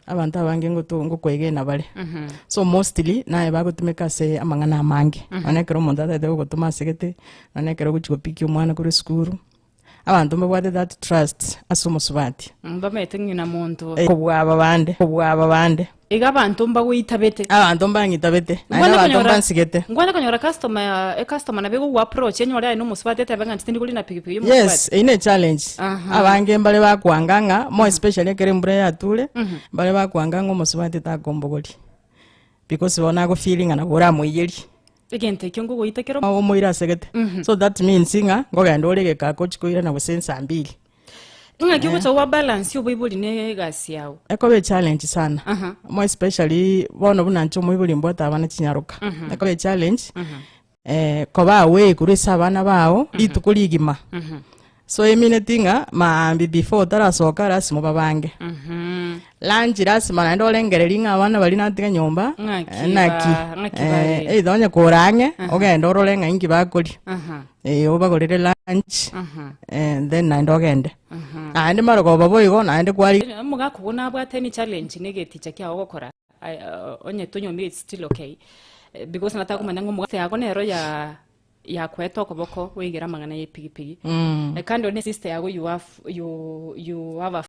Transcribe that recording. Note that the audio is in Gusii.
Abanto abange ngoto ngokoegena bare. So mostly naye bagotumeka ase amang'ana amange. Nonye ekero omonto atagete gogotoma asegete, nonye ekero ogochi gopikia omwana korwa esukuru, abanto mbabwate that trust ase omosubati. Mbamaete ng'ina monto. Kobua aba bande, kobua aba bande. Iga abanto mbagoitabete. Abanto mbang'itabete, naende Nkwane abanto konyora mbansigete. nkwane konyora customer ecustomer nabo egogo approach enyore aye nomosubati etebe ng'a inche tindi korina pikipiki ya omosubati. Yes, eyio ne challenge. Aha. Abange mbare bakwanga ng'a more especially ekero embura yature, mbare bakwanga ng'a omosubati takombogoria. Because bono ago feel ng'a nabo oramoiyerie. Egento ekio nkogoita kero. Omoire asegete. So that means ng'a nkogenda ore egeka agochi koirana gose ensa mbili. Ng'aki ogocha gwa balance oboibori ne egasi yao? Ekoba echallenge sana. Aha. More especially bono buna inche omoibori mbwate abana chinyaroka. Ekoba echallenge koba away korwa ase abana bao rituko rigima. So emineti ng'a maambia before otarasoka lasima obabange. Lunch lasima naende orengererie ng'a abana baria natiga nyomba Ng'aki naki. ba- ng'aki bare. Either onye kore ang'e ogende orore ng'a inki bakoria. Aha. Obagorere lunch then naende ogende. Naende marogoba boigo naende kwari. Omogaka ogo nabwate any challenge na egeticha kiago ogokora onye tonyomire it's still okay because nataka komanya ng'a omogaka yago nero ya yakoete okoboko oigere amang'ana ya epigipigi. Kando ne sister yago you have you you have a.